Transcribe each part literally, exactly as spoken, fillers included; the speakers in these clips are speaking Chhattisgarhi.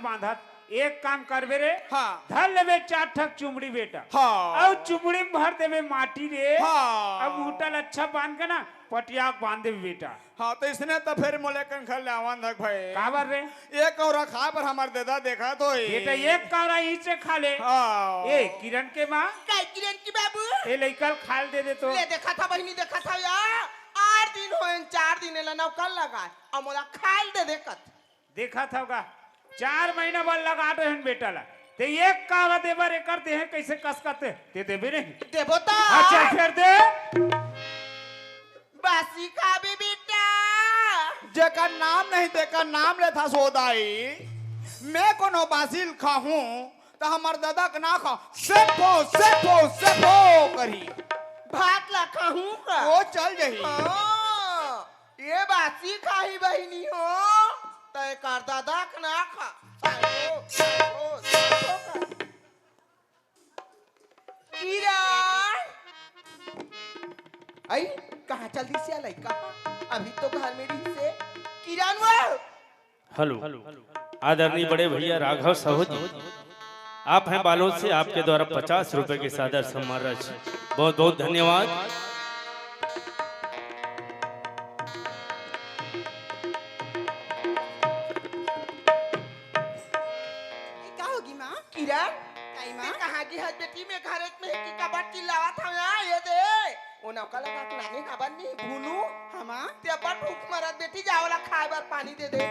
बांधत, एक काम करबे रे। हाँ। धर लेबे चार ठक चुमड़ी बेटा। हाँ। अउ चुमड़ी में भर देबे माटी रे। हाँ। अब मुहटा ल अच्छा बांध के ना, पटिया के बांध देबे बेटा। हाँ, त इसने त फेर मोला कन घर ले आवन धक भाई। काबर रे? एक कौरा खाए बर हमर ददा देखत होही। बेटा, एक कौरा इसे खा ले। हाँ। ए, किरण के माँ। काय किरण की बाबू? ए, लइका ल खाए ल दे दे तो। ले देखत हव बहिनी, देखत हव या। आठ दिन होएन, चार दिन एला नौकर लगाए, अउ मोला खाए ल दे दे कथे। देखत हव गा, चार महीना बर लगा दे हन बेटा ला। ते एक कौरा दे बर एकर देहे कइसे कसकथे? ते देबे नहीं? देबो त। अच्छा, फेर दे। बासी खाबे बेटा। जेकर नाम नहीं तेकर नाम लेथस ओ दाई। मैं कोनो बासी ल खाहूं त हमर ददा के ना खा। सेफो, सेफो, सेफो करी। भात ला खाहूं का? ओ चल जही। हाँ, ये बासी खाही बहिनी हो, त एकर ददा के ना खा। सेफो, सेफो, सेफो करी। किरण! आई, कहाँ चल दिस या लइका? अभी तो घर में रहिसे। किरण वो! हेलो, आदरणीय बड़े भैया राघव साहू जी, आप हैं बालोद से, आपके द्वारा पचास रुपए के सादर सम्मान राशि। बहुत बहुत धन्यवाद। ए, का होगी माँ? किरण, काई माँ? ते कहाँ गे हस बेटी? मैं घरे में ही कि काबर चिल्लावत हव ना, ये दे। ओ नौका लगा के नानी हवन नहीं, भूनू। हाँ माँ। ते अब्बड़ भूख मरत बेटी, जा ओला खाए बर पानी दे दे।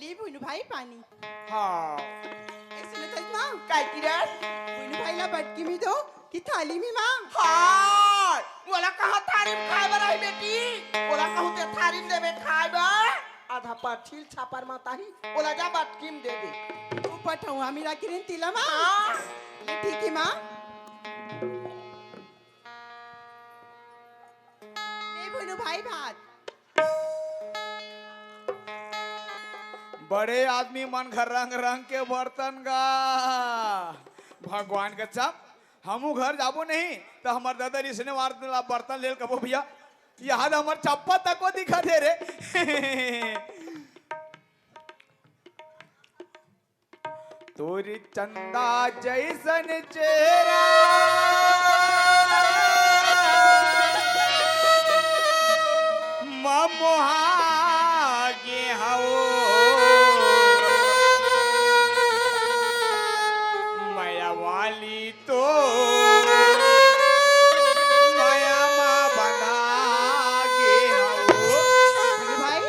ले भुनू भाई पानी। हाँ। ए, सुनत हस माँ? काय किरण? भुनू भाई ला बटकी में दो कि थाली में माँ? हाँ, ओला कहाँ थाली में खाए बर आही बेटी? ओला कहूँ ते थाली में देबे खाए बर? आधा पठिल छापर माता ही, ओला जा बटकी में दे दे। ओ पठौहा मेरा किरण तिला माँ? हाँ। ले ठीक है माँ। ले भुनू भाई भात। बड़े आदमी मन घर रंग रंग के बर्तन गा। भगवान कसम, हमू घर जाबो नहीं त हमर ददा रिसने वार ला बर्तन लेल कबो भैया, यहाँ त हमर चप्पा तको दिखत हे रे। तोरी चंदा जैसन चेहरा, ममोहा गे हवो। मया वाली तो मया मा बंधा गे हवो। भुनू भाई।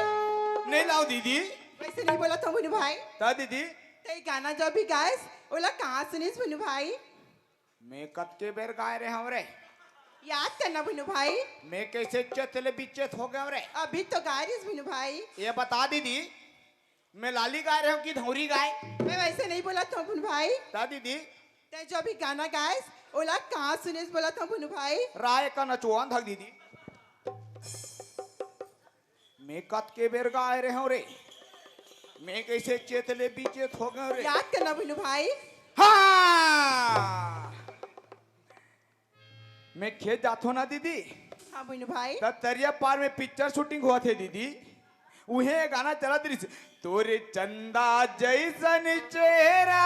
नहीं लाओ दीदी। वैसे नहीं बोला था भुनू भाई। ता दीदी। ते गाना जो भी गायस, ओला कहाँ सुनिस भुनू भाई? मैं कतके बेर गाए रहे हंव रे। याद करना भुनू भाई। मैं कैसे चेत ले बिचेत हो गया रे। अभी तो गाए रहिस भुनू भाई। ये बता दीदी, मैं लाली गाए रहे हंव कि धौरी गाए? मैं वैसे नहीं बोला था भुनू भाई। ता दीदी। ते जो भी गाना गायस, ओला कहाँ सुनिस बोला था भुनू भाई? राय का नचुआन धक दीदी। मैं कतके बेर गाए रहे हंव रे, मैं कैसे चेत ले बिचेत हो गए रे। याद करना भुनू भाई। हाँ, मैं खेत जाथो ना दीदी। हाँ भुनू भाई। त तरिया पार में पिक्चर शूटिंग होवत हे दीदी, उहे गाना चलत रहिस। तोरे चंदा जैसन चेहरा,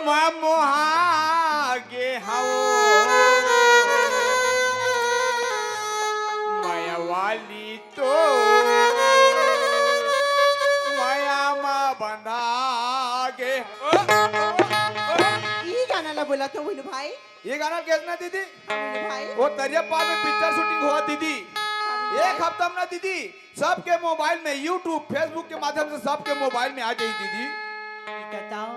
ममोहा गे हवो। मया वाली तो मया मा बंधा गे। ई गाना ला बोला तो भुनू भाई। ये गाना कैसे ना दीदी? हाँ भुनू भाई। वो तरिया पार में पिक्चर शूटिंग हुआ दीदी। हाँ भुनू एक भाई। हफ्ता में ना दीदी, सबके मोबाइल में YouTube, Facebook के माध्यम से सबके मोबाइल में आ जाई दीदी। ई बताओ,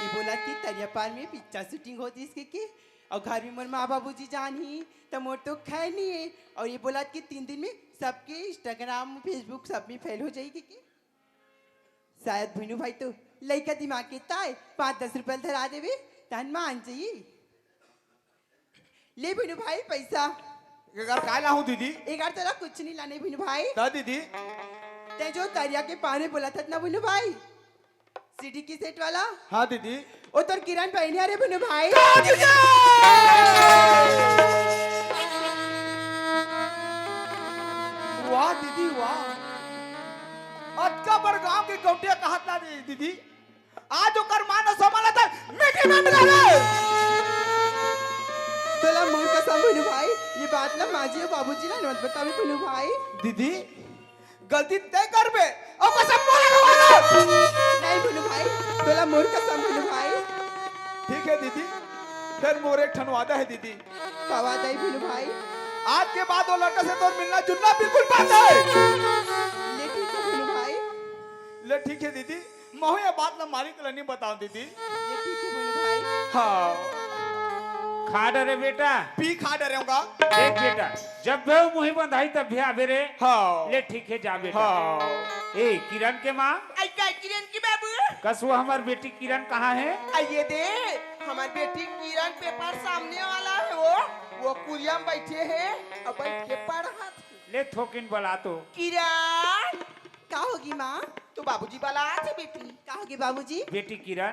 ये बोला कि तरिया पार में पिक्चर शूटिंग होत इसके के, और घर में मोर माँ बाबूजी जानही त मोर तो खैर नहीं है। और ये बोला कि तीन दिन में सबके Instagram, Facebook सब में फेल हो जाई के, के? शायद भुनू भाई तो लइका दिमाग के ताय पाँच दस रुपया धरा देबे, तहन मान जाई। ले भुनू भाई पैसा। एकर काय लाहूं दीदी? एकर तोला कुछ नहीं लाने भुनू भाई। त दीदी? ते जो तरिया के पार में बोला था ना भुनू भाई, सीडी कैसेट वाला। हाँ दीदी। ओ तोर किरण बहिनी अरे भुनू भाई। का दीदी? कि आज ओकर मान सम्मान ला त मिट्टी में मिला दे। तोला मोर कसम भुनू भाई, ये बात ला माँ जी अउ बाबूजी ला मत बताबे भुनू भाई। दीदी, गलती तैं करबे, अउ कसम मोला खवा दे। नहीं भुनू भाई, तोला मोर कसम भुनू भाई। ठीक हे दीदी, फेर मोर एक ठन वादा हे दीदी। का वादा हे भुनू भाई? आज के बाद वो लड़का से तोर मिलना जुलना बिल्कुल बंद हे। ले ठीक हे भुनू भाई। ले ठीक हे दीदी, महूँ ये बात ला मालिक ला नहीं बताऊँ दीदी। ये ठीक हे भुनू भाई। हाँ। खा डरे बेटा। पी खा डरे हूँ का? देख बेटा, जब भी वो मुही बंधाही तब भी आबे रे। हाँ। ले ठीक हे जा बेटा। हाँ। ए किरण के माँ। आई का किरण की बाबू? कस वो हमर बेटी किरण कहाँ हे? आइए दे, हमर बेटी किरण पेपर सामने वाला हे वो, वो कुरिया में बैठे हे अउ बैठ के पढ़त हे। ले थोकिन बला तो। किरण। का होगे माँ? तोर बाबूजी बलात हे बेटी। का होगे बाबूजी? बेटी किरण,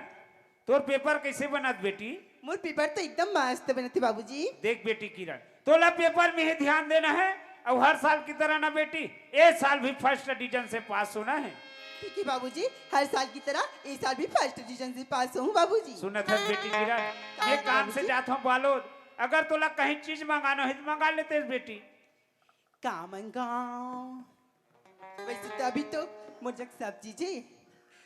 तोर पेपर कइसे बनत बेटी? मोर पेपर तो एकदम मस्त बनत हे बाबूजी। देख बेटी किरण, तोला पेपर में ही ध्यान देना हे अउ हर साल की तरह ना बेटी, ए साल भी फर्स्ट डिवीजन से पास होना हे। ठीक हे बाबूजी, हर साल की तरह ए साल भी फर्स्ट डिवीजन से पास होहूँ बाबूजी। सुनत हस बेटी किरण, का ये काम से बाबूजी? जात हूँ बालोद, अगर तोला कहीं चीज मंगाना हे त मंगा लेते बेटी। का मंगाऊं? वैसे तो अभी तो मोर जग सब चीज हे।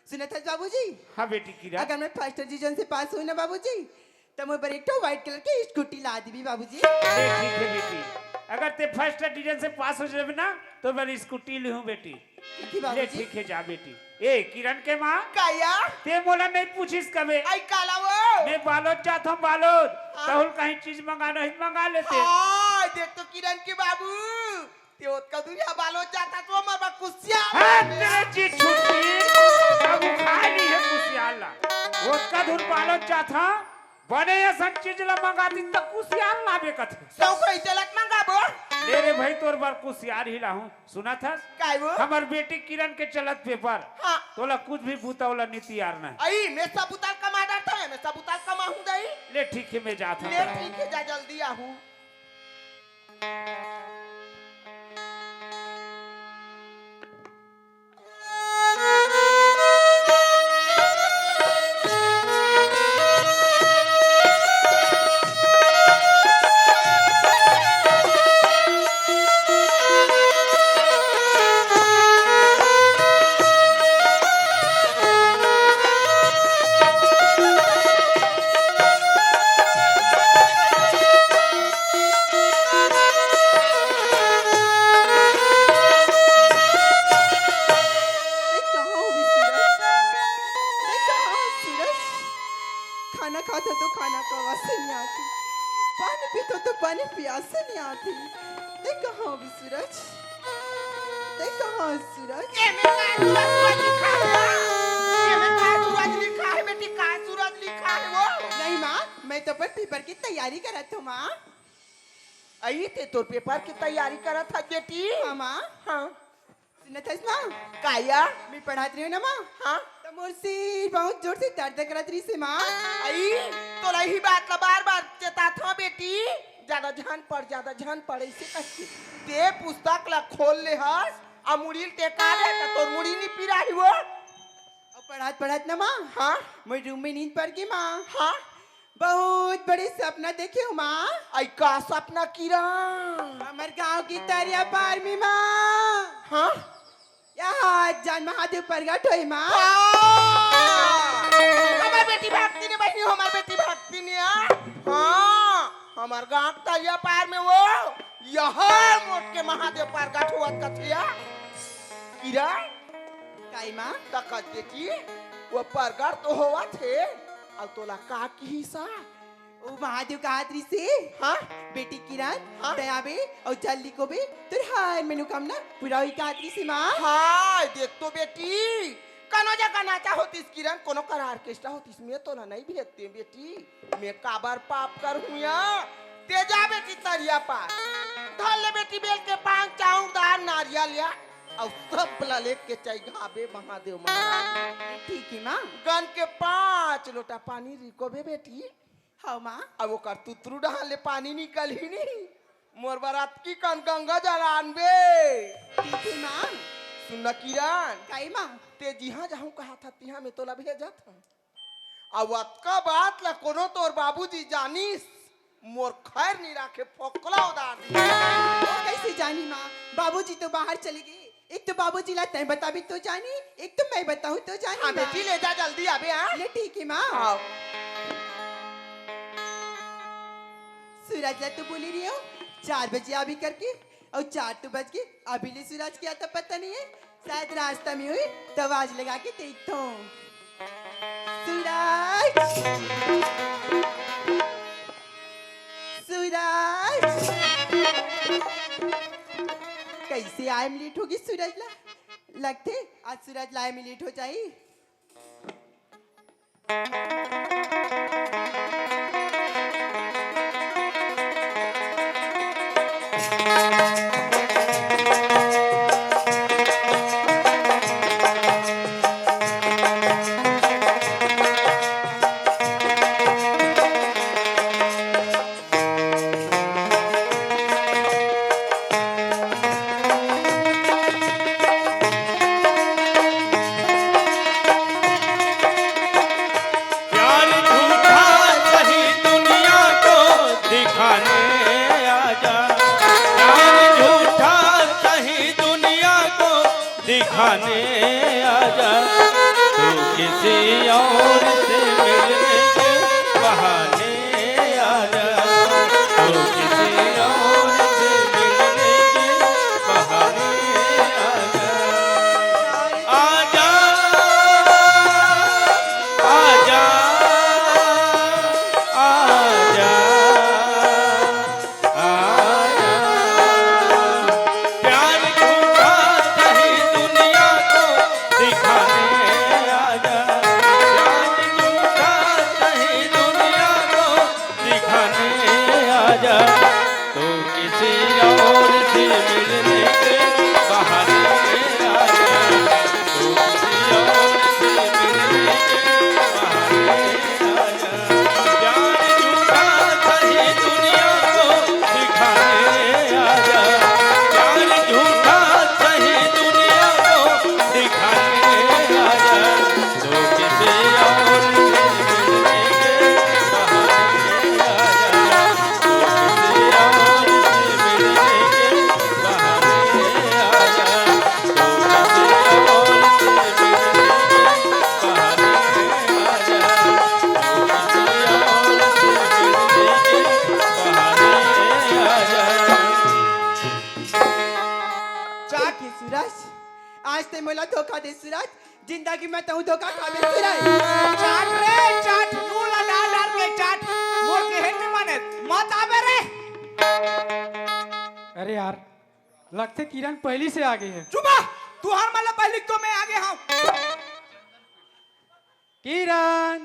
सुनत हस बाबूजी? हाँ बेटी किरण। अगर मैं फर्स्ट डिवीजन से पास होहूँ ना बाबूजी, त मोर बर एक ठो व्हाइट कलर के स्कूटी ला देबे बाबूजी। ले ठीक हे बेटी, अगर तैं फर्स्ट डिवीजन से पास हो जाबे ना, तोर बर स्कूटी लेहूँ बेटी। ठीक हे ले बाबूजी। ठीक हे जा बेटी। ए किरण के माँ। काया? तैं मोला नहीं पूछिस कबे। आई काला वो? मैं बालोद जात हूँ बालोद। हाँ। तहूँ ल कहीं चीज मंगाना हे त मंगा लेते। हाँ, देख तो किरण के बाबू, तैं ओतका दूर यहाँ बालोद जात हस त हमर बर कुसियार। हाँ, तेरे जी छुट्टी। बाबू खाए नहीं हे कुसियार ला। ओतका दूर बालोद जात हूँ, बने असन चीज ला मंगा दिन त कुसियार लाबे कथे। सौ कोई चलत मंगाबो। ले रे भाई, तोर बर कुसियार ही लाहूँ। सुनत हस? काय वो? हमर बेटी किरण के चलत पेपर। हाँ। तोला कुछ भी बुता वाला नहीं तियार ना। आई, मैं सब उतार कमा डरता हूँ, मैं सब उतार कमा हूँ दई। ले ठीक हे, मैं जात हूँ। ले ठीक हे, जा जल्दी आहू। ए, कहाँ हो बे सूरज? ए, कहाँ हो सूरज? खाना खाथों तो खाना के आवाज नहीं आती, पानी पीथों तो पानी पियास नहीं आती। ए, कहाँ हो बे सूरज? ए, कहाँ हो सूरज? एमे का सूरज, सूरज लिखा हे? एमे का सूरज लिखा हे बेटी? का सूरज लिखा हे वो? नहीं माँ, मैं तो अपन पेपर की तैयारी करत हूँ माँ। अई, तैं तोर पेपर की तैयारी करत हस बेटी? हाँ माँ। हाँ। सुनत हस माँ? काया? मैं पढ़त रहेंव ना माँ। हाँ। त मोर सिर बहुत जोर से दर्द करत रहिस हे माँ। अई, तोला इही बात ला बार-बार चेतात हंव बेटी, ज्यादा झन पढ़, ज्यादा झन पढ़, अइसे कहिके। तैं पुस्तक ला खोल ले हस, अउ मुड़ी ल टेका दे, त तोर मुड़ी नी पिराही वो। अउ पढ़त पढ़त ना माँ, हाँ? मोर रूम में नींद पर गे माँ। हाँ? बहुत बड़े सपना देखे हूँ माँ। अई का सपना किरण? हमर गांव की तरिया पार में माँ। हाँ? यहाँ जान महादेव प्रगट होए माँ। हाँ! हमर बेटी भक्तिन हे बहिनी, हमर बेटी भक्तिन हे, हाँ? हाँ, हमर गांव के तरिया पार में वो यहाँ मोट के महादेव प्रगट होवत कथे या। किरण? काई माँ? त कस बेटी, वो प्रगट तो होवत हे, अउ तोला का किहिस? ओ महादेव कहत रहिस हे, हाँ? बेटी किरण, हाँ? तैं आबे अउ जल्दी कोबे, तोर हर मनोकामना पूरा होई कहत रहिस हे माँ। हाँ, देख तो बेटी, कनो जगह नाचा होतिस किरण, कोनो करा ऑर्केस्ट्रा होतिस, मैं तोला नहीं भेजतेंव बेटी। मैं काबर पाप करहूँ या? तैं जा बेटी तरिया पार, धर ले बेटी बेल के पान, चाउर, दार, नारियल या, अउ सब ला लेके चइघाबे महादेव महाराज। ठीक हे माँ। गन के पाँच लोटा पानी रिकोबे बेटी। हाँ माँ। अब ओकर तुतरू डहान ले पानी निकलही नहीं। मोर बर अतकी कन गंगा जल आनबे। ठीक हे माँ। सुन ना किरण, काई माँ? ते जिहाँ जाहूँ कहा था, तिहाँ में तोला भेजत हूँ। अब अतका बात ला कोनो तोर बाबूजी जानिस, मोर खैर नहीं राखे, फोकला उधार दी। वो कैसे जानी माँ? बाबूजी तो बाहर चले गए। एक तो बाबूजी ला तैं बताबे तो जानी, एक तो मैं बताहूँ तो जानी हाँ माँ। बेटी, ले जा जल्दी आबे, हाँ? ले ठीक है माँ। हाँ। सूरज ला तो बोली रही हूँ, चार बजे आबे करके, अउ चार तो बज के, अभी ले सूरज के आता पता नहीं है। शायद रास्ता में होही, तो आवाज लगा के देखथों। सूरज, सूरज, कैसे आए में लेट होगे सूरज ला? लगथे आज सूरज ला आए में लेट हो जाही। प्यार झूठा सही दुनिया को दिखाने आजा। प्यार झूठा सही दुनिया को दिखाने आजा। तू किसी और से मिलने के बहाने आजा। तू किसी और से मिलने के बहाने आजा। आजा, आजा, आजा, आजा। प्यार झूठा सही दुनिया को दिखाने आजा। प्यार झूठा सही दुनिया को दिखाने आजा। तू किसी और से मिलने के बहाने आजा। तू किसी और से मिलने के बहाने आजा। प्यार झूठा सही दुनिया को दिखाने आजा। प्यार झूठा सही दुनिया को दिखाने आजा। तू किसी और से मिलने के बहाने आजा। तू किसी और से मिलने के बहाने आजा। तू किसी और से मिलने के बहाने आजा। तू किसी और से मिलने के बहाने आजा। चाट। देखिए सूरज, आज तैं मोला धोखा दे सूरज, जिंदगी में तहूँ धोखा खाबे सूरज। चाट रे चाट, नून ला डाल डाल के चाट, मोर केहे नहीं माने, मत आबे रे। अरे यार, लगथे किरण पहली से आगे है। चुप रह, तुहर मन ला पहली तो मैं आगे हूँ। किरण।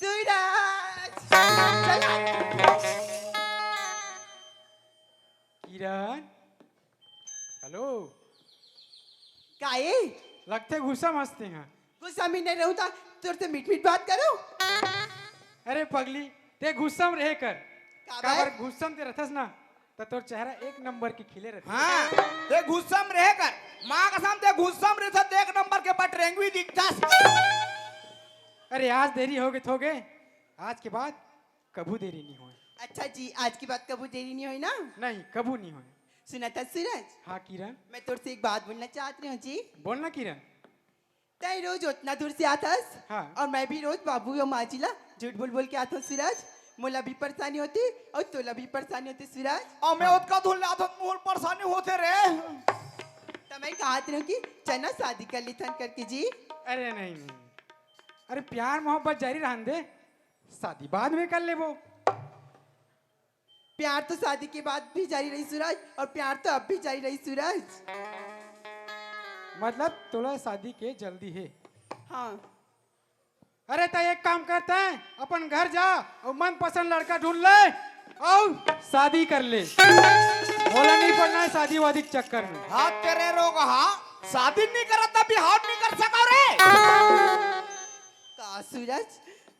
सूरज। चला। किरण। हेलो। काए? लगथे गुस्सा में हस तैं हा। गुस्सा में नहीं रहूं त तोर से मीठ मीठ बात करूं। अरे पगली, तैं गुस्सा में रहे कर। काबर? काबर गुस्सा में तैं रथस ना, त तोर चेहरा एक नंबर के खिले रथे। हाँ, तैं गुस्सा में रहे कर। माँ कसम तैं गुस्सा में रहे त एक नंबर के बटरेंगवी दिखथस। अरे आज देरी होगे त होगे, आज के बाद कभू देरी नहीं होय। अच्छा जी, आज के बाद कभू देरी नहीं होय ना? नहीं, कभू नहीं होय। सुना था सूरज? हाँ किरण। मैं तोर से एक बात बोलना चाहत रही हूँ जी। बोलना किरण। तैं रोज उतना दूर से आथस हाँ। और मैं भी रोज बाबू और माँ जी ला झूठ बोल बोल के आथों सूरज। मोला भी परेशानी होथे और तोला भी परेशानी होथे सूरज। और मैं उतका दूर ले आथों, मोर परेशानी होथे रे। त मैं कहत रही हूँ कि चल ना शादी कर लेथन करके जी। अरे नहीं, नहीं। अरे प्यार मोहब्बत जारी रहन दे, शादी बाद में कर लेबो। प्यार तो शादी के बाद भी जारी रही सूरज, और प्यार तो अब भी जारी रही सूरज। मतलब तोला शादी के जल्दी हे? हाँ। अरे त एक काम करते हैं, अपन घर जा और मनपसंद लड़का ढूंढ ले और शादी कर ले। मोला नहीं पड़ना है शादी वादी के चक्कर में। हाथ तेरे रोग, हाँ, शादी नहीं करत त बिहाव नहीं कर सको रे। का सूरज,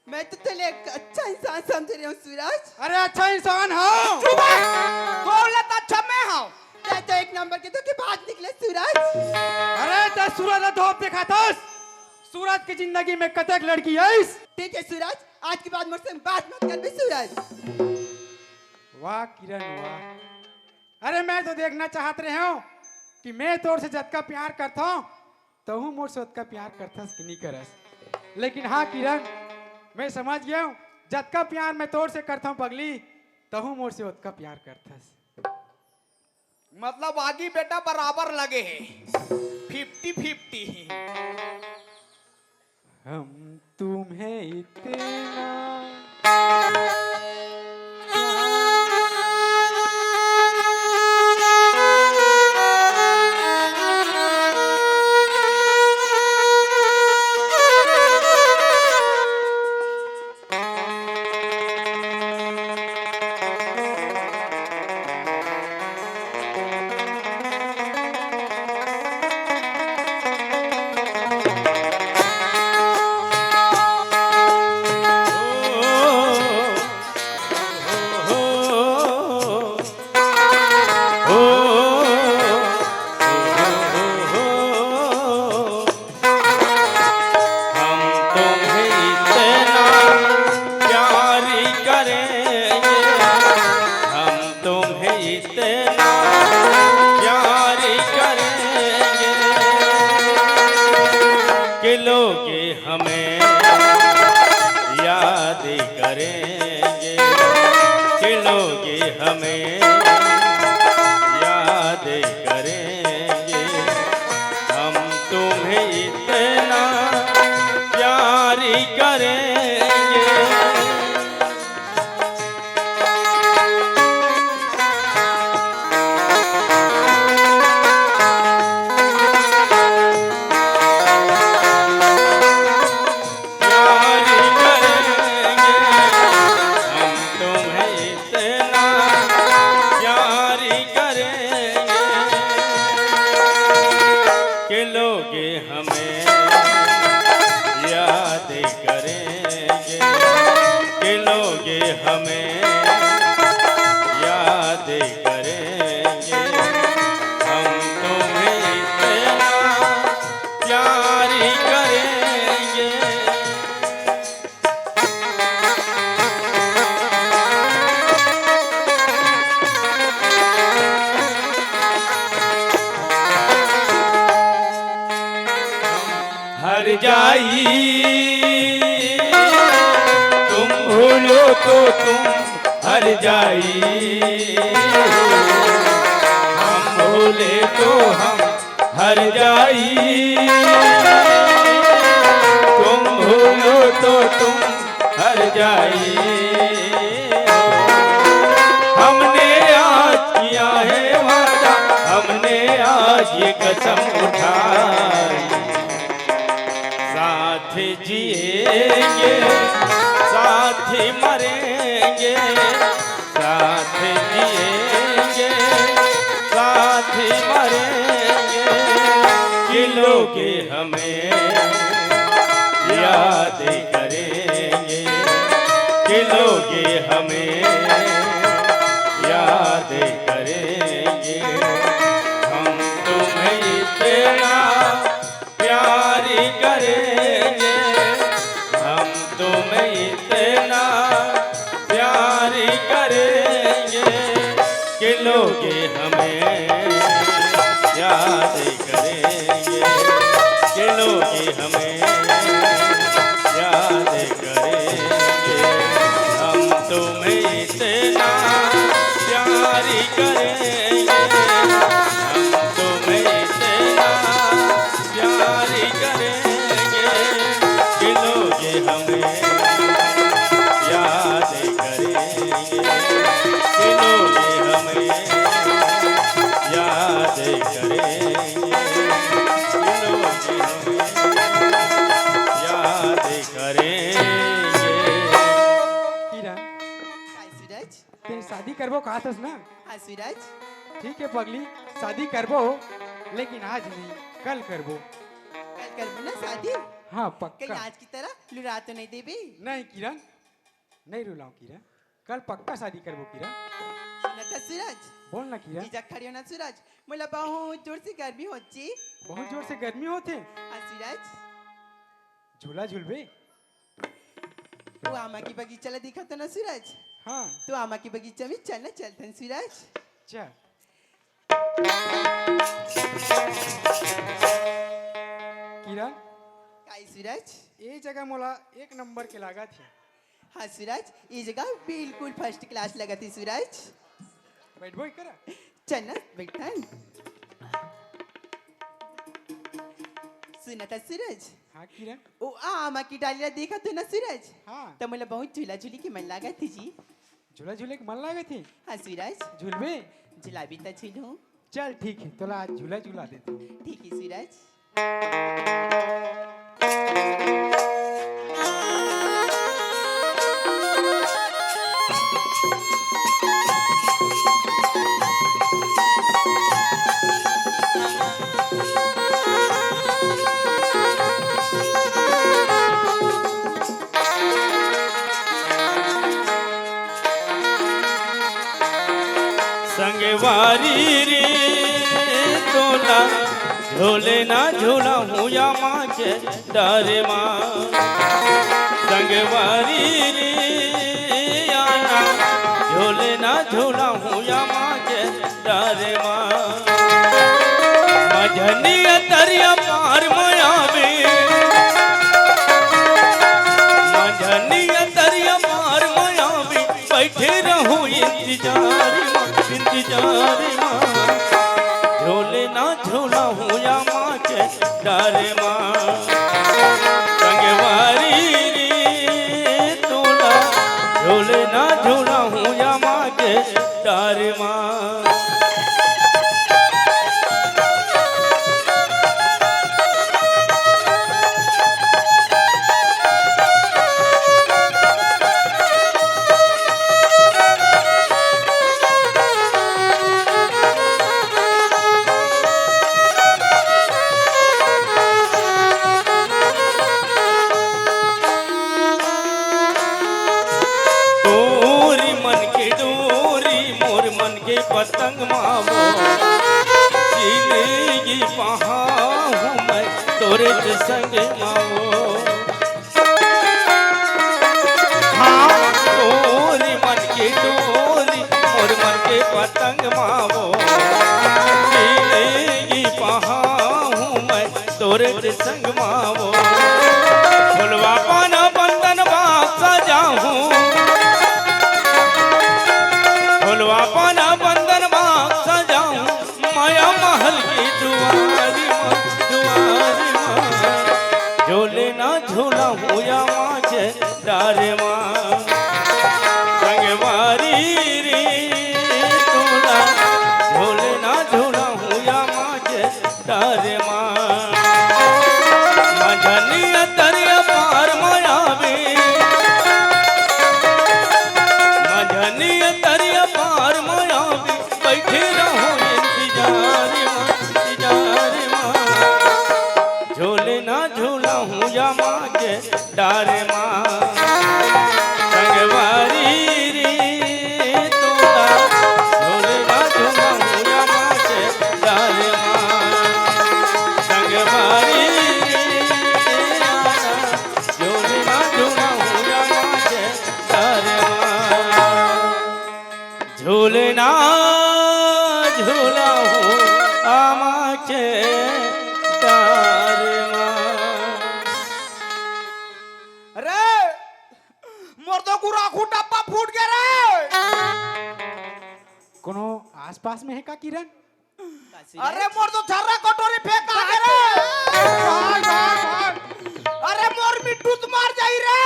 मैं तो तोला एक अच्छा इंसान समझ रही हूँ सूरज। अरे अच्छा इंसान हूँ। चुप है। तोला त अच्छा मैं हूँ। तैं तो एक नंबर के धोखेबाज निकले सूरज। अरे, त सूरज ला धोप देखाथस? सूरज के जिंदगी में कतेक लड़की आइस? ठीक है सूरज, आज के बाद मोर संग बात मत करबे सूरज। वाह किरण, वाह। अरे, मैं तो देखना चाहत रहे हूँ कि मैं तोर से जतका प्यार करता हूँ, तहूँ मोर से ओतका प्यार करथस कि नहीं करस। लेकिन हाँ किरण, मैं समझ गया हूँ, जतका प्यार मैं तोर से करता हूँ पगली, तहूँ मोर से ओतका प्यार करथस। मतलब आगी बेटा बराबर लगे हे, फिफ्टी फिफ्टी। हम तुम्हें इतना हम तुम्हें इतना प्यार करेंगे, हम तुम्हें इतना प्यार करेंगे कि लोग हमें याद करेंगे, कि लोग हमें याद करेंगे। हम तुम्हें इतना प्यार करेंगे। प्यार करेंगे, हम तुम्हें इतना प्यार करेंगे कि लोग हमें याद करेंगे, कि लोग हमें याद करेंगे। हम तुम्हें इतना प्यार करेंगे। हर जाई, तुम भूलो तो तुम हर जाई, हम भूले तो हम हर जाई, तुम भूलो तो तुम हर जाई। हमने आज किया है वादा, हमने आज ये कसम उठाई, साथ जिएंगे, साथ मरेंगे, साथ जिएंगे, साथ मरेंगे, कि लोग हमें याद करेंगे, कि लोग हमें याद करेंगे। हम तुम्हें इतना प्यार करेंगे, हम तुम्हें इतना प्यार करेंगे कि लोग हमें याद करेंगे, कि लोग हमें याद करेंगे। हम तुम्हें इतना प्यार करेंगे, हम तुम्हें इतना प्यार करेंगे, कि लोग हमें याद करेंगे, कि लोग हमें याद करेंगे, कि लोग हमें याद करेंगे। किरण, काय सूरज? ते शादी करबो कहत हस ना? हाँ सूरज। ठीक है पगली, शादी करबो, लेकिन आज नहीं, कल करबो। कल करबो ना शादी? हाँ, पक्का। कहीं आज की तरह लुरा तो नहीं देबे? नहीं किरण, नहीं रुलाऊं किरण, कल पक्का शादी करबो किरण। सुनत हस सूरज? बोल ना किरण। जीजा खड़े हो ना सूरज, मोला बहुत जोर से गर्मी होत हे। बहुत जोर से गर्मी होत हे? हाँ सूरज। झूला झूलबे? वो आमा के बगीचा ला देखत हस ना सूरज? हाँ। तो आमा के बगीचा में चल ना, चलथन सूरज। चल। किरण, काई सूरज? ये जगह मोला एक नंबर के लागत हे। हाँ सूरज, ये जगह बिल्कुल first class लगत हे सूरज। बैठबो एकरा? चल ना, बैठन। सुनत हस सूरज? हाँ किरण। ओ आमा के डाली ला देखत हस ना सूरज? हाँ। त मोला बहुत झूला झूले के मन लागत हे जी। झूला झूले के मन लागत हे? हाँ सूरज। झूलबे? झूलाबे त झूलहूँ। चल ठीक हे, तोला आज झूला झूला देथों। ठीक हे सूरज। संगवारी रे तोला झूले ना झूला हुया माँ के डारे माँ। संगवारी रे आना झूले ना झूला हुया माँ के डारे माँ। मझनिया तरिया पार मयावे, मझनिया तरिया पार मयावे, बैठे रहूं इंतजार मा, इंतजार मा। झूले ना झूला हुया माँ के डारे माँ। संगवारी रे तोला झूले ना झूला हुया माँ के डारे माँ। तोरी मन के डोरी, मोर मन के पतंग मावो, जिंदगी पहाहूँ मैं तोरे संग मावो। हाँ, तोरी मन के डोरी, मोर मन के पतंग मावो, जिंदगी पहाहूँ मैं तोरे संग मावो। फुलवा पाना बंदन बाग सजाहूँ, फुलवा पाना बंदन बाग सजाहूँ, माया महल की दुआरी माँ, दुआरी माँ। झूले ना झूला हुया माँ के डारे माँ। संगवारी रे तोला झूले ना झूला हुया माँ के डारे माँ। मझनिया तरिया पार मयावे, मझनिया तरिया पार मयावे, बैठे रहूं इंतजार मा, इंतजार मा। झूले ना झूला हुया माँ के डारे माँ। संगवारी रे तोला झूले ना झूला हुया माँ के डारे माँ। संगवारी रे तोला झूले ना झूला हुया माँ के डारे माँ। झूले ना झूला हुया माँ के डारे माँ। अरे, मोर तो गुराखू डब्बा फूट गया रे। कोनो आसपास में हे का किरण? अरे, मोर तो छर्रा कटोरी फेंका गया रे। भाग, भाग, भाग। अरे, मोर मिट्टू तो मर जाही रे।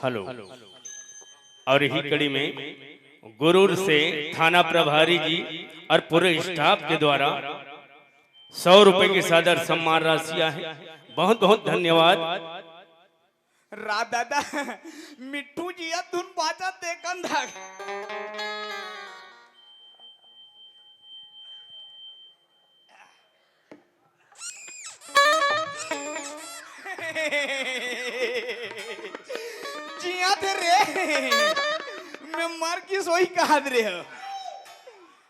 हेलो। और यही कड़ी में गुरूर से थाना प्रभारी जी और पूरे स्टाफ के द्वारा सौ रुपए की सादर सम्मान राशि आहे। बहुत बहुत धन्यवाद। रा दादा, मिट्टू जी या धुन बाजा देखन धाग। जी थे रे, मैं मर गिस होही कहत रे।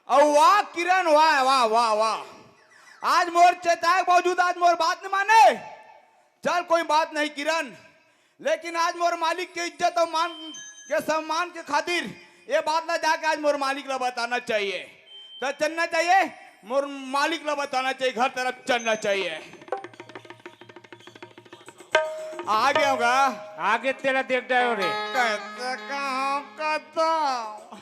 अउ वाह किरण, वाह, वाह, वाह, वाह। आज मोर चेताए के बावजूद आज मोर बात नहीं माने। चल, कोई बात नहीं किरण, लेकिन आज मोर मालिक के इज्जत अउ मान के सम्मान के खातिर ये बात ला जाके आज मोर मालिक ला बताना चाहिए। तो चलना चाहिए, मोर मालिक ला बताना चाहिए, घर तरफ चलना चाहिए। आ गया होगा। आगे तेला देख जाओ रे। कैसे कहाँ कथा?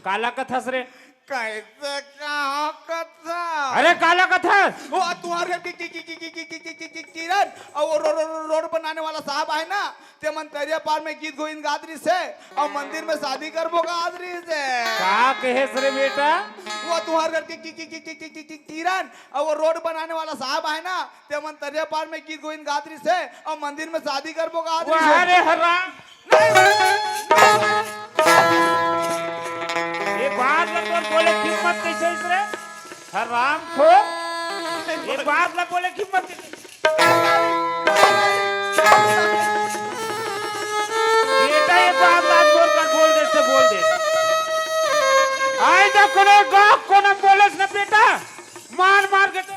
काला कथस रे। कैसे कहाँ कथा? अरे काला कथस। वो तुम्हारे घर की, की, की, की, की, की, की, की, की, किरण, और वो रो-, रो-, रो-, रोड बनाने वाला साहब है ना, ते मन तरिया पार में गीत गोविंद गात रहिस हे, और मंदिर में शादी करबो गात रहिस हे। का कहेस रे बेटा? वो तुम्हारे घर की, की, की, की, की, की, की, की, किरण, और वो रोड बनाने वाला साहब है ना, ते मन तरिया पार में गीत गोविंद गात रहिस हे, और मंदिर में शादी करबो गात रहिस हे। वाह रे हराम। ये बात ला तोर बोले हिम्मत कैसे इस रे? हराम खोर। ये बात ला बोले हिम्मत कैसे? बेटा, ये बात ला बोल कर बोल दे, से बोल दे। आए जा कोनो गाँव कोनो बोलस न बेटा, मार मार के तो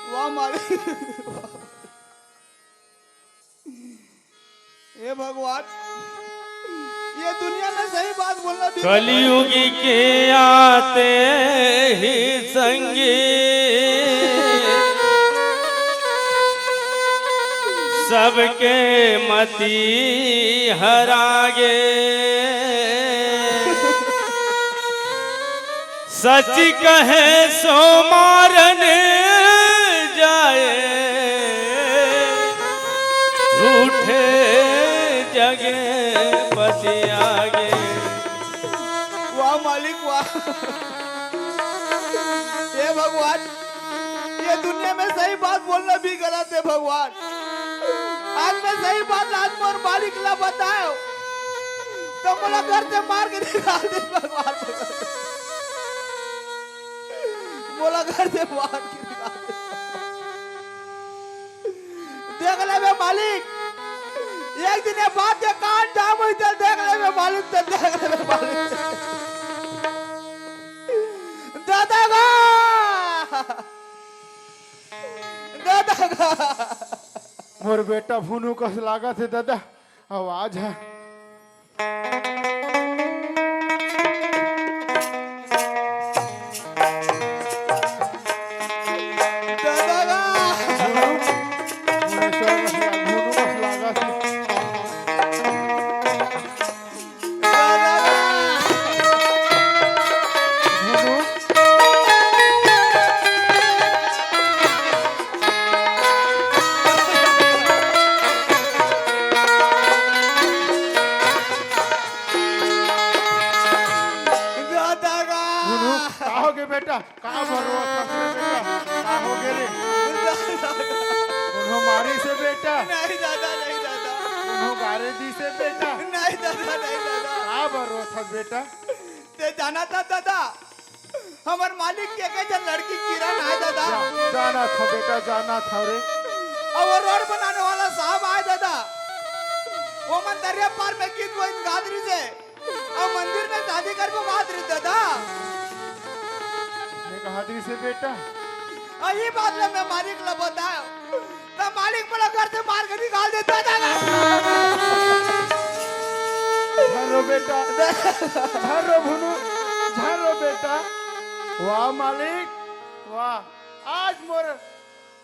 वाह मालिक। हे भगवान, ये दुनिया में सही बात बोलना भी कलयुग के आते ही संगी सबके मति हरागे। सच कहे सो मारन जाए, झूठे जगे पति आगे। वाह मालिक, वाह। हे भगवान, ये दुनिया में सही बात बोलना भी गलत है भगवान। आज मैं सही बात आज मोर मालिक ला बताओ, तो मोला घर से मार के निकाल दे भगवान। मोला घर से मार के निकाल दे। देख लेबे मालिक, एक दिन ये बात के कान जाम होई, चल देख लेबे मालिक, चल देख लेबे मालिक। दादा गा, दादा गा। मोर बेटा भुनू कस लागत हे दादा, आवाज है। भुनू, का होगे बेटा? का बर रोवत हस रे बेटा? का होगे रे? कोनो मारिस हे बेटा? नहीं दादा, नहीं दादा। कोनो गारे दिस हे बेटा? नहीं दादा, नहीं दादा। का बर रोवत हस बेटा? ते जानत हस दादा, हमर मालिक के एक झन लड़की किरण आय दादा। जा-, जानत हंव बेटा, जानत हंव रे। अउ वो रोड बनाने वाला साहब आय दादा, वो मन दरिया पार में गीत गोविंद गात रहिस हे। अउ मंदिर में शादी करबो बात रही दादा। मैं कहा दी से बेटा। अउ ये बात ला मैं मालिक ला बताओ, तो मालिक मोला घर से मार के निकाल देता दादा। झन रो बेटा, झन रो भुनू, झन रो बेटा। वाह मालिक, वाह। आज मोर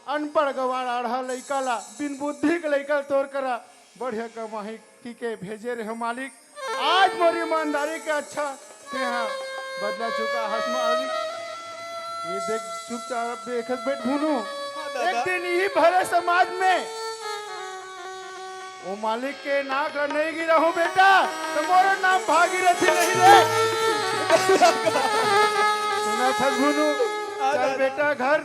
अनपढ़ गवार आढ़ा लइका ला, बिन बुद्धि के लइका ला तोर करा बढ़िया कमाही कहिके भेजे रहे हो मालिक। आज मोर ईमानदारी के अच्छा तेहा बदला चुका हस मालिक। ये देख, चुपचाप देखत बैठ भुनू। हाँ, दादा। एक दिन इही भले समाज में वो मालिक के नाक ला नहीं गिराहूं बेटा, तो मोरो नाम भागीरथी नहीं रे। सुनत हस भुनू, हाँ, चल दादा। बेटा घर।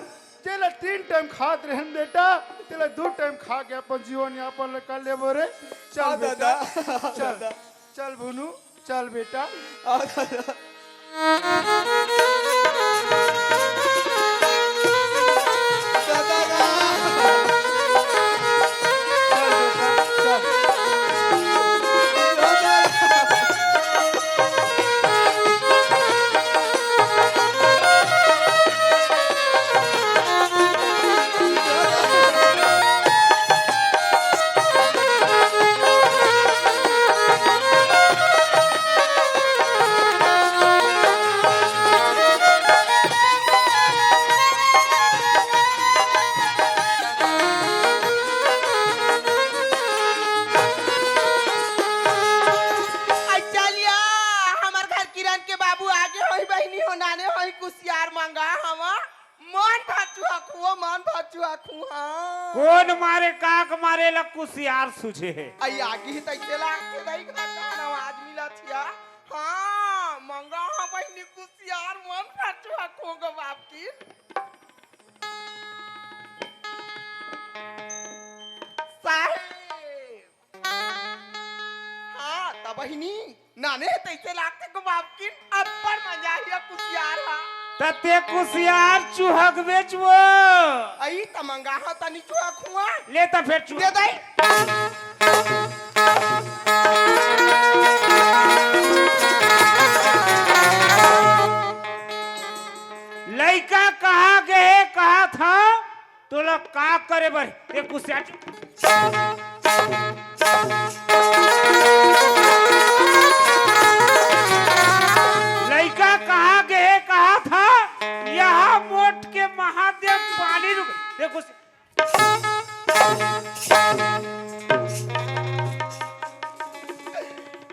तेला तीन टाइम खात रहन बेटा, तेला दू टाइम खा के अपन जीवन यापन ल कर लेबो रे। चल हाँ बेटा, दादा, चल, दादा। चल भुनू, चल बेटा। हाँ दादा। दादा। चल बेटा, चल। चलिया, हमर घर किरण के बाबू आगे होई, बहिनी हो, नाने होई, कुसियार मंगा हवा। मन भर चुहा खुओ, मन भर चुहा खुआ। कोन मारे, काक मारे ला कुसियार सुझे हे? अई आगी ही तइसे लागथे, दई घर का आवाज मिलत हिया। हाँ, मंगा हाँ बहिनी कुसियार, मन भर चुहा खुओ गो बाप की। साहेब। हाँ, त बहिनी, नाने तइसे लागथे गो बापकिन, अब्बड़ मजा आही कुसियार हा। त ते कुसियार चुहक बेचबो। अई त मंगा हा तनी चुहक हुआ। ले त फेर चुहक। दे दई। लइका कहाँ गे हे, कहाँ था? तोला का करे बर? ए कुसियार। लइका कहाँ गे हे, कहाँ था? यहाँ मोट के महादेव पानी रुक। ए कुसियार।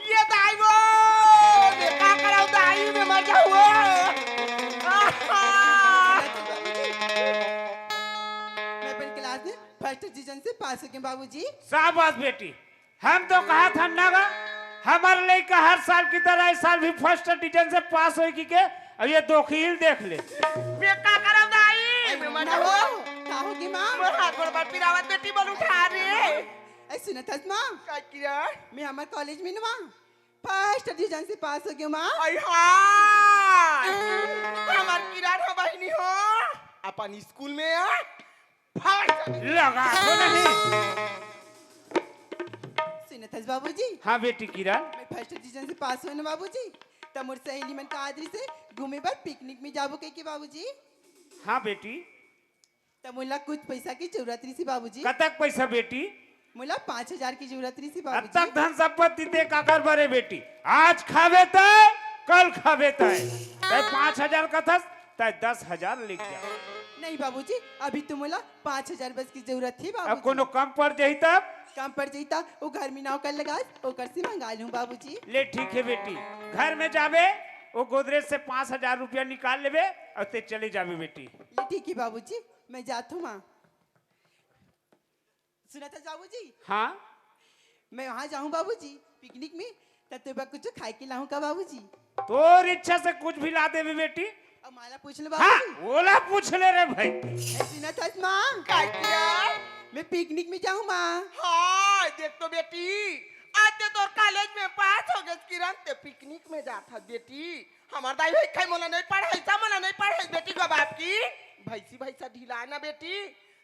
ये दाई वो, मैं का कराऊं दाई, मैं मर जाऊं। आहा। मैं अपन क्लास में फर्स्ट डिवीजन से पास हो गई बाबूजी। शाबाश बेटी, हम तो कहा था ना गा, हमारे लइका हर साल की तरह इस साल भी फर्स्ट डिवीजन से पास होई कि के। अब ये दोखील देख ले। मैं का करब दाई? अरे मैं मर ना जाऊं। हो, का होगी माँ? मोर हाथ गोड़ बार पिरावत बेटी बोल उठा रे। ऐ सुनत हस माँ? का किया? मैं हमार कॉलेज में ना माँ फर्स्ट डिवीजन से पास हो गई माँ। आई हाय। हमार किरण हो बहिनी हो। अपन स्कूल में आ। फाड़ दे। लगा तो नहीं। सुनत हस बाबूजी? हाँ बेटी किरण। मैं फर्स्ट डिवीजन से पास होए ना बाबूजी। त मोर सहेली मन का आदरी से घूमे बर पिकनिक में जाबो कह के बाबूजी। हाँ बेटी। त मोला कुछ पैसा की जरूरत रही बाबूजी। कतक पैसा बेटी? मोला पाँच हजार की जरूरत रही बाबूजी। अतक धन संपत्ति ते काकर बरे बेटी? आज खावे तय, कल खावे तय। तय पाँच हजार कथस, तय दस हजार लेके जा। नहीं बाबूजी, अभी तो मोला पाँच हजार बस की जरूरत थी अब बाबूजी। कोनो कम पड़ जाही तब? कम पड़ जाही त वो घर में नौकर लगास, ओकर से मंगा लूं बाबूजी। ले ठीक है बेटी, घर में जाबे, वो गोदरेज से पाँच हजार रुपया निकाल लेबे और ते चले जाबे बेटी। ले ठीक है बाबूजी, मैं जात हूँ माँ। सुनत हस बाबूजी? हाँ। मैं वहाँ जाहूँ बाबूजी पिकनिक में, त तोर बर कुछ खाए के लाहूँ का बाबूजी? तोर इच्छा से कुछ भी ला देबे बेटी। अब माला पूछ लो हाँ, बाबूजी। ओला पूछ ले रे भाई। ऐ सुनत हस माँ? का किया? मैं पिकनिक में जाहूँ माँ। हाँ, देख तो बेटी, आज ते तोर कॉलेज में पास हो गए किरण, ते पिकनिक में जात हस बेटी। हमार दाई भाई खाई मोला नहीं पढ़ाई, सा मोला नहीं पढ़ाई बेटी गो बाप की। भैंसी भैंसा ढिला ना बेटी,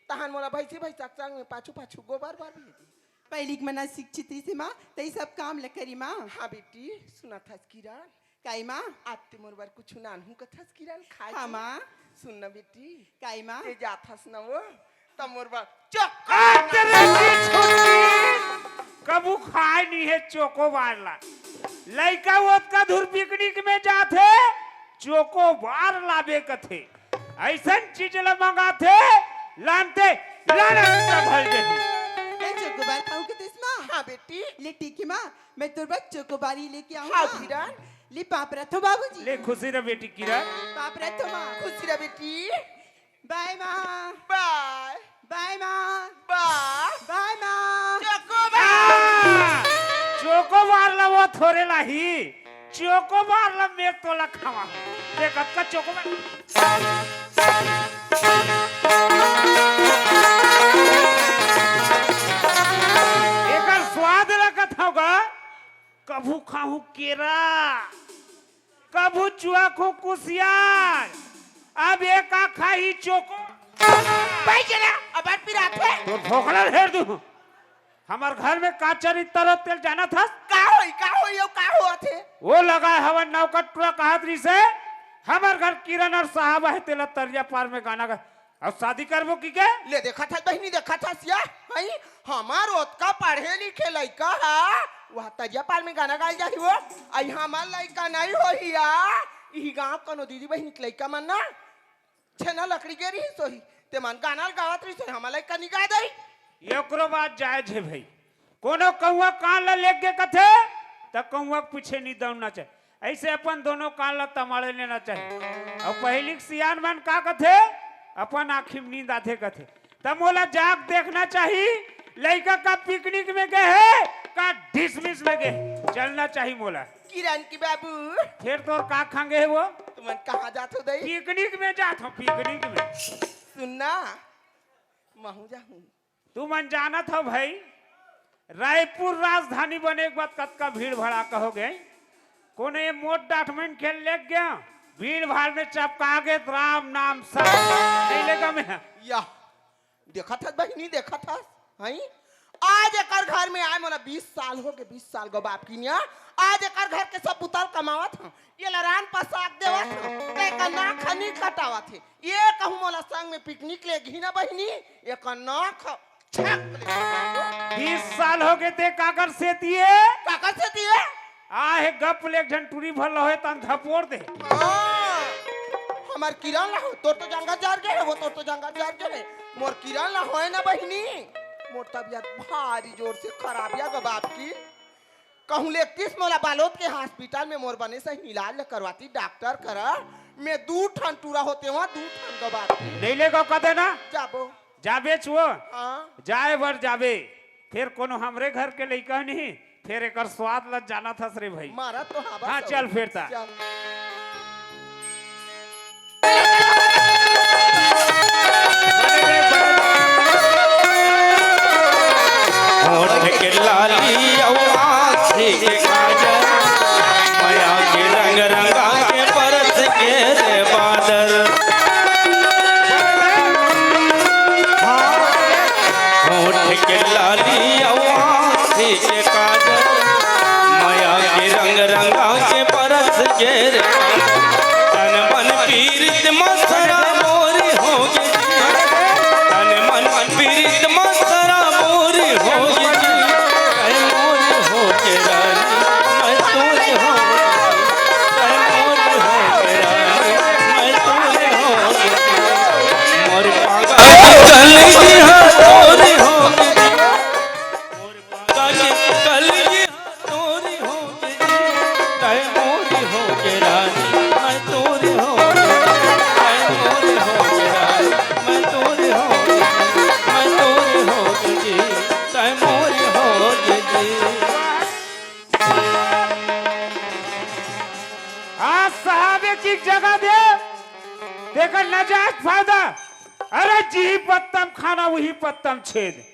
तहन मोला भैंसी भैंसा के संग में पाछू पाछू गोबर बर भेजी। पहिली के मन शिक्षित रहिसे माँ, तई सब काम ल करी माँ। हाँ बेटी, सुनत हस किरण? काई माँ? आज ते मोर बर कुछ नानहू कथस किरण खाए हाँ के? माँ। सुन ना बेटी, काई माँ? ते जात हस ना वो, त मोर बर चक्कर आ, तेरे की छुट्टी, कभू खाए नहीं है चोकोबार ला। लइका ओतका दूर पिकनिक में जात हे, चोकोबार लाबे कथे। अइसन चीज ल मंगाथे, लानते लानत भर जही। मैं चोकोबार खाऊं के देश माँ? हाँ बेटी। ले ठीक है माँ, मैं तोर बर चोकोबार ही लेके आऊँ हाँ माँ। किरण। ले पाँव परत हो बाबूजी। ले खुशी रह बेटी किरण। पाँव परत हो माँ। खुशी रह बेटी। बाय माँ। बाय। बाय माँ। बाय। बाय माँ। चोकोबार। हाँ, चोकोबार ला वो थोरे लाही। चोकोबार ला मैं तोला खावा। देख, अतका चोकोबार। आहूं केरा, कभू चुवक हूं कुसियार, अब ए का खाही चोको। भाई चला, अब पिरात हे। तोर फोकला ल हेर दूं। हमर घर में का चरित्र हे तेला जानत हस? का होई, का होई, अउ का होत हे? ओ लगाय हवन नौकर टूरा कहत रहिसे, हमर घर किरण अउ साहब हे, तेला तरिया पार में गाना गा, अउ शादी करबो कहिके? ले देखत हस बहिनी, देखत हस या, हई, हमर ओतका पढ़े लिखे लइका हा, वह तरिया पार में गाना गाय ल जाही वो, अई हमर लइका नइ होही या, इही गांव कोनो दीदी बहिनी के लइका मन ना, छेना लकड़ी गे रहिस होही, ते मन गाना ल गावत रहिस होही, हमर लइका नइ गाय दई। एकरो बात जायज हे भई, कोनो कउवा कान ल लेग गे कथे, त कउवा के पीछे नइ दउड़ना चाही। अइसे अपन दोनों कान ल तमाड़े लेना चाही। अउ पहिली के सियान मन का कथे, अपन आँखी में नींद आथे कथे, त मोला जाग देखना चाही, लइका का पिकनिक में गे हे, का डिसमिस में गे हे, चलना चाही मोला। किरण के बाबू। फेर तोर का खंगे हे वो? तुमन कहाँ जात हो दई? पिकनिक में जात हूँ, पिकनिक में। सुन ना, महूं जाहूं। तुमन जानत हव भई, रायपुर राजधानी बने के बाद कतका भीड़ भड़ाका हो गे। कोनो ए मोट डाठ मन खेल लेग गे, भीड़ भाड़ में चपका गे, राम नाम सब नइ लेगा मैं। या, देखत हस बहिनी, देखत हस, हई? आज एकर घर में आय मोला बीस साल हो गे, बीस साल गो बाप की निया। आज एकर घर के सब बुता ल कमावत हंव, एला रांध पसाक देवत हंव, त एकर नाक ह नइ कटावत हे। ए कहूं मोला संग में पिकनिक लेगही ना बहिनी, एकर नाक ह छक ले। बीस साल हो गे ते काकर सेती हे? काकर सेती हे? आहे गप ले एक झन टूरी भर ल होय तन धपोर दे। हाँ, हमर किरण ल हो, तोर तो जंगल जार गे हे, वो तोर तो जंगल जार गे हे। मोर किरण ल होय ना बहिनी, मोर तबियत भारी जोर से खराब या गो बाप की। कहूं लेगतिस मोला बालोद के हॉस्पिटल में, मोर बने सही इलाज ल करवाती डॉक्टर करा। मैं दू ठन टूरा होते वहां, दू ठन गो बाप की। नइ लेगो कदे ना। जाबो। जाबे छुओ। हाँ। जाए बर जाबे। फेर कोनो हमरे घर के लइका नहीं, फेर एकर स्वाद ल जानत हस रे भई। मारा तो हवा हाँ, सब। चल फेर ता। चल। होठ के लाली अउ आँखी के काजर, मया के रंग रंगा के बरस गे रे बादर। हाँ, होठ के लाली अउ आँखी के काजर, मया के रंग रंगा के बरस गे रे। तन मन पीरित मसरा मोरी हो गे। तन मन पीरित मसरा मोरी हो गे। ऐ मोरी हो के रानी, मैं तोरी हो। ऐ मोरी हो के रानी, मैं तोरी हो। मोर पागल कलगी हा तोरी हो। मोर पागल कलगी हा तोरी हो। तै मोरी हो के रानी, मैं तोरी हो। तै मोरी हो के रानी, मैं तोरी हो। मैं तोरी हो जी, तै मोरी हो जी। आज साहब एक, एक जगह दे, तेकर नजायज फायदा। अरे जी पत्तम खाना, वही पत्तम छेद।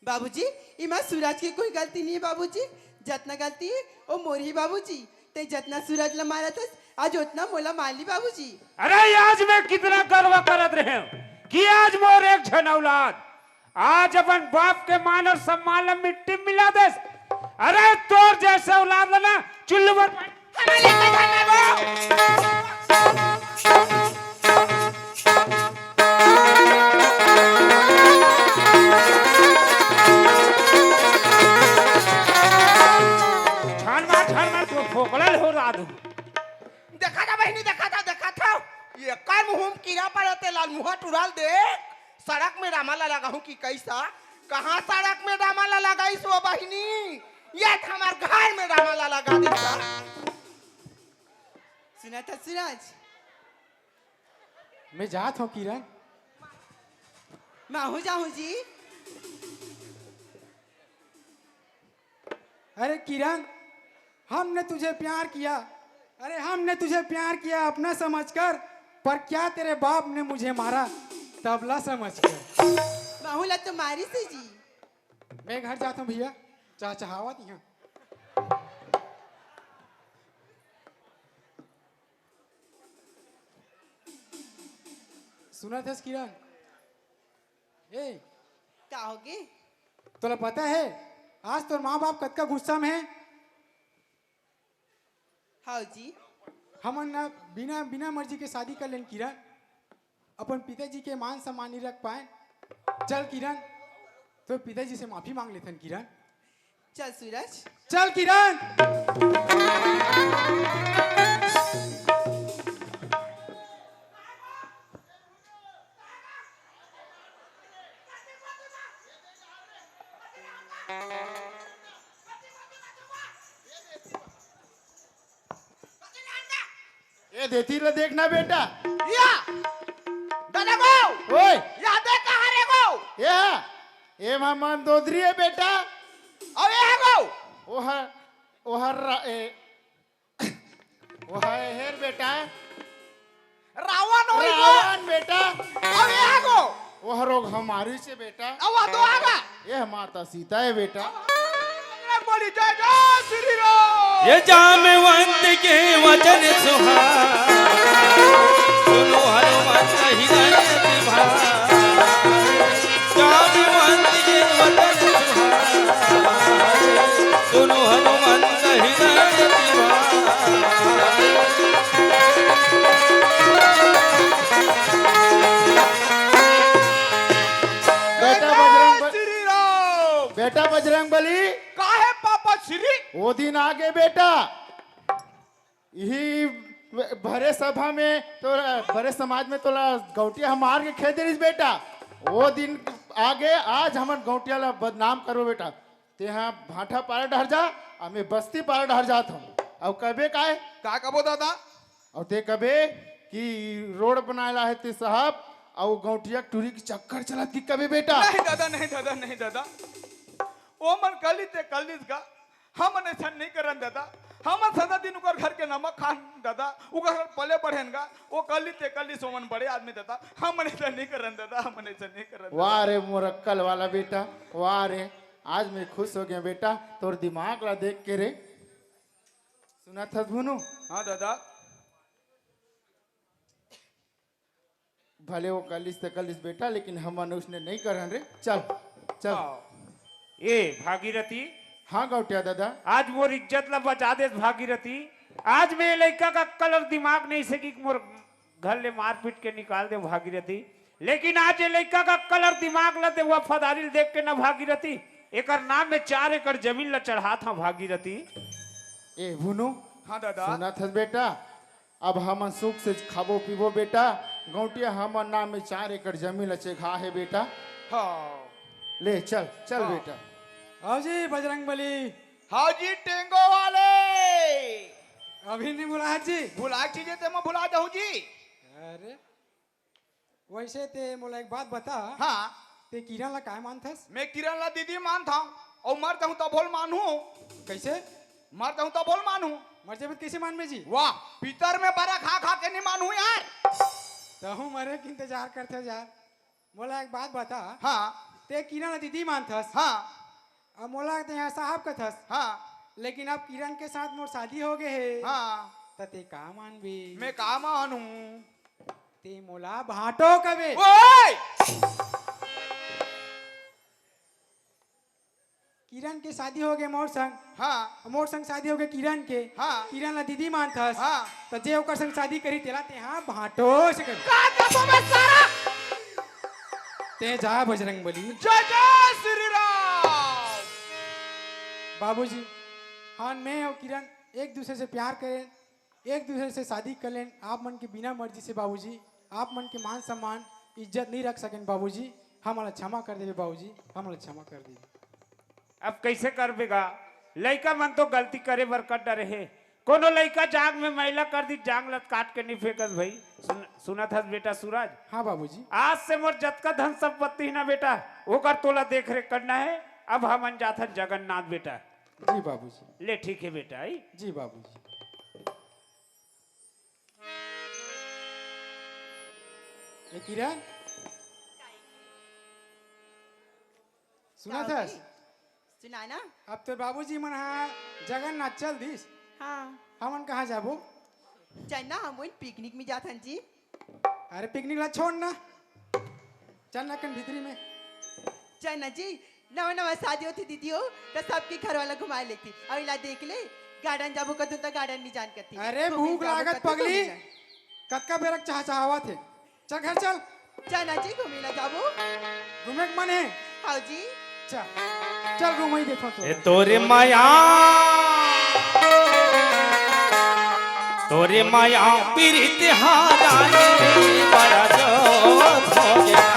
बाबूजी, इमा सूरज के कोई गलती नहीं है बाबूजी। जतना गलती है, वो मोर ही बाबूजी। ते जतना सूरज ला मारत हस, आज ओतना मोला मार ली बाबूजी। अरे, आज मैं कितना गर्व करत रहे हूँ कि आज मोर एक झन औलाद आज अपन बाप के मान और सम्मान ला मिट्टी में मिला देस। अरे, तोर जैसे औलाद ला ना चुल्लू पर हमारे लेके जाना वो। छान मार, छान मार, तू फोकला ले हो रात। देखा था बहिनी, देखा था, देखा था। ये कर मुंह में कीड़ा पड़े ते लाल मुंह टुराल देख। सड़क में रामा ला लगाहूं कि कैसा? कहाँ सड़क में रामा ला लगाइस वो बहिनी? ये तो हमार घर में रामा ला लगा देता। सुना था सूरज? मैं जात हूँ किरण। मैं हूँ जाहूँ जी। अरे किरण, हमने तुझे प्यार किया, अरे हमने तुझे प्यार किया अपना समझकर, पर क्या तेरे बाप ने मुझे मारा तबला समझकर। महू ला तो मारिस हे जी। मैं घर जाता हूँ भैया, चहचहावत यहाँ। सुनत हस किरण? ए, का होगे? तोला पता हे आज तोर माँ बाप कतका गुस्सा में हे? हाँ जी। हमन न बिना, बिना मर्जी के शादी कर लेन किरण, अपन पिताजी के मान सम्मान नहीं रख पाए। चल किरण, तोर पिताजी से माफी मांग लेथन किरण। चल सूरज। चल किरण। ए देती ल देखना बेटा। या दादा गो। ओए। या दे कहाँ रे गो? ए हा, ए मा मंदोदरी हे बेटा। अउ ए हा गो। ओहर, ओहर रा-, ए, ओहर हेर बेटा। रावण होई गो। रावण बेटा। अउ ए हा गो। ओहर ओ हमारी से बेटा। अउ आ तो आगा। ए माता सीता हे बेटा। बोली जय जय श्री राम। ये जामवंत के वचन सुहाए, सुनो हनुमंत हृदय विभाए। जामवंत के वचन सुहाए, सुनो हनुमंत हृदय विभाए। बेटा बजरंग ब-, श्री राम। बेटा बजरंग बली। काहे पापा श्री? वो दिन आगे बेटा, यही भरे सभा में तोला, भरे समाज में तोला गौंटिया ह मार के खेद रिस बेटा। वो दिन आगे, आज हमन गौंटिया ला बदनाम करबो बेटा। तेहा भांठा पारा डहर जा, अउ मैं बस्ती पारा डहर जात हूँ। अउ कबे काय? का कबो दादा? अउ ते कबे कि रोड बनाए ला हे ते साहब, अउ गौंटिया टूरी के चक्कर चलत कि कबे बेटा? नहीं दादा, नहीं दादा, नहीं दादा। ओ मन कली ते कलिस गा, हमन ऐसा नहीं करन दादा। हमन सदा दिन उकर घर के नमक खान दादा, उकर घर पले बढ़ेन गा। ओ कली ते कलिस, ओ मन बड़े आदमी दादा, हमन ऐसा नहीं करन दादा, हमन ऐसा नहीं करन दादा। वाह रे मोर अक्कल वाला बेटा, वाह रे। आज मैं खुश हो गया बेटा, तोर दिमाग ला देख के रे। सुनत हस भुनू? हाँ दादा। भले वो कलिस त कलिस बेटा, लेकिन हमन उसने नहीं करन रे। चल, चल। हाँ। ए भागीरथी। हाँ गौटिया दादा। आज मोर इज्जत ला बचा देस भागीरथी। आज मैं लइका का अक्कल अउ दिमाग नहीं से कि मोर घर ले मारपीट के निकाल दे भागीरथी। लेकिन आज ये लइका का अक्कल अउ दिमाग ला ते वफादारी ल देख के ना भागीरथी, एकर नाम में चार एकड़ जमीन ला चढ़ात हंव भागीरथी। ए भुनू। हाँ दादा। सुनत हस बेटा, अब हमन सुख से खाबो पीबो बेटा, गौंटिया हमर नाम में चार एकड़ जमीन ल चेघा हे बेटा। हाँ। ले चल, चल हाँ। बेटा। हाँ जी बजरंग बली। हाँ जी टेंगो वाले। अभी नहीं भुलाय जी। भुलाय चीजें ते मैं भुला जाऊं जी। अरे वैसे ते मोला एक बात बता। हाँ। ते किरण ला काय मानथस? मैं किरण ला दीदी मानथंव, अउ मर जाहूं तभो ल मानहूं। कैसे? मर जाहूं तभो ल मानहूं। मर जाबे त कैसे मानबे जी? वाह, पितर में बरा खा खा के नहीं मानहूं यार। तहूं मरे के इंतजार करथस यार। मोला एक बात बता। हाँ। ते किरण ला दीदी मानथस। हाँ। अब मोला ते यहाँ साहब कथस। हाँ। लेकिन अब किरण के साथ मोर शादी हो गए हे। हाँ। त ते का मानबे? मैं का मानूं? ते मोला भांटो कबे। ओए! किरण के शादी हो गए मोर संग। हाँ। मोर संग शादी हो गए किरण के। हाँ। किरण ला दीदी मानथस। हाँ। त जे ओकर संग शादी करी तेला ते हाँ भांटो से कर। का कबो मैं सारा? ते जा बजरंग बली। जय जय श्री राम। बाबूजी, हाँ मैं अउ किरण एक दूसरे से प्यार करेन, एक दूसरे से शादी कर लेन, आप मन के बिना मर्जी से बाबूजी, आप मन के मान सम्मान, इज्जत नहीं रख सकेन बाबूजी, हमला क्षमा कर देवे बाबूजी, हमला क्षमा कर देवे। अब कैसे करबे गा? लइका मन तो गलती करे बर कर डरे हे। कोनो लइका जांग में मैला कर दी, जांग लत काट के नहीं फेंकस भाई। सुन, सुनत हस बेटा सूरज? हाँ बाबूजी। आज से मोर जतका धन संपत्ति हे ना बेटा, ओकर तोला देख रेख करना हे। अब हमन जाथन जगन्नाथ बेटा। जी बाबूजी। ले ठीक हे बेटा, आई? जी बाबूजी। ए किरण, सुनत हस? सुना ना। अब तोर बाबूजी मन हा जगन्नाथ चल दिस। हाँ। हमन कहाँ जाबो? चल ना, हमन पिकनिक में जाथन जी। अरे पिकनिक ला छोड़ ना, चल ना कन भीतरी में। चल ना जी, नवा नवा शादी होती दीदी हो, तो सबके घर वाला घुमाए लेती। और इला देख ले, गार्डन जाबो कदू तो गार्डन नहीं जान करती। अरे भूख लागत पगली, कतका बेरक चाह चाहवा थे। चल घर चल। चल ना जी, घूमे ला जाबो। घूमे के मन है? हाँ जी। चल, चल घूम ही देखो तो। ए तोरे माया, तोरे माया पीरित हारा रे, बड़ा जोर हो गया।